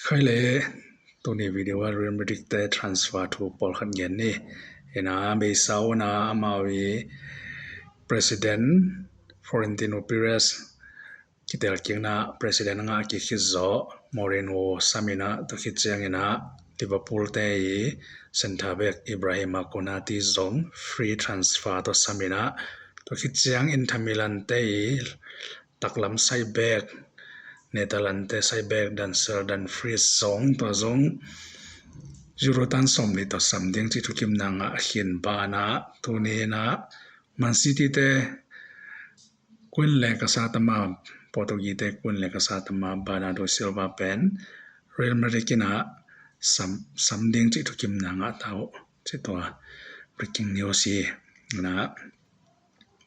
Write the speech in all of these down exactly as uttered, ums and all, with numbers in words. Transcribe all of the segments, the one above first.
Khai le, tuni video ah Real Madrid te transfer thu pawlkhat gen ni. Ina, beisa una amau i President Florentino Perez kitelkikna President ngah kikhit zawh, Mourinho sam ina, tua khit ciang ina Liverpool te i centre back Ibrahima Konate zong free transfer tawh sam ina, tua khit ciang Inter Milan te i taklam side back, Netherlands te side back Denzel Dumfries zong, tua zong Euro tan sawmnih tawh sam ding cih thukimna ngah khin banah, tuni ina Man City te Queen le Kasatama, Portuguese te Queen le Kasatama Bernardo Silva pen Real Madrid ina sam, sam ding cih thukimna ngah ta uh, cih tua breaking news hi. Ina,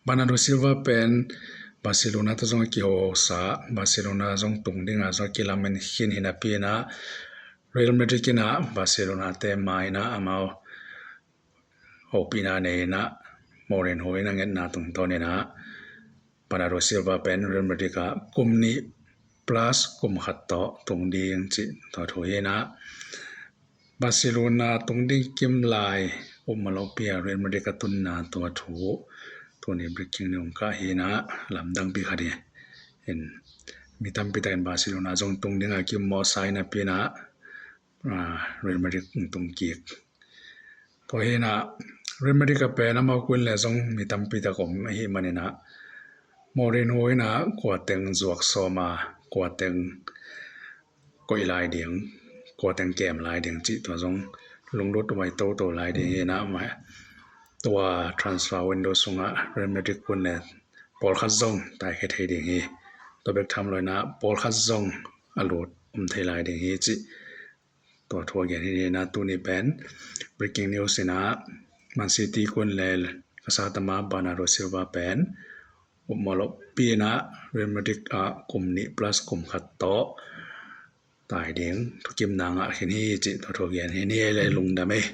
Bernardo Silva pen Barcelona tawh zong a kihosa, Barcelona zong tung dinga zong a kilamen khin hi napi ina, Real Madrid ina Barcelona te mai ina amau hopihna nei ina, Mourinho ina ngetna tungtawn ina Bernardo Silva pen Real Madrid ah kum nih plus kum khat tawh tung ding cih tua thu hi ina, Barcelona tung ding kim lai upmawh lopi a Real Madrid a tunna tua thu tuni breaking news kah hi ina, lamdangpi khat hi. In, mi tampi takin Barcelona zong tung dinga kimmawhsa hi napi ina, ah, Real Madrid tung kik. Tua hi ina, Real Madrid a pen amau Queen le zong mi tampi tak om ahi man ina, Mourinho ina kua teng zuak sawm a, kua teng koih lai ding, kua teng kem lai ding cih tua zong lunglut vai toto lai ding hi ina, tua transfer window sungah Real Madrid Queen le pawlkhat zong taikhia thei ding hi. Tua bek tham lo ina pawlkhat zong a lut om thei lai ding hi cih tua thu a gen hi ina, tuni pen breaking news ina Man City Queen le Kasatama Bernardo Silva pen upmawh lopi ina Real Madrid ah kum nih plus kum khat tawh tai ding thukimna ngah khin hi cih tua thu a gen hi. Ni ei le lungdam ei.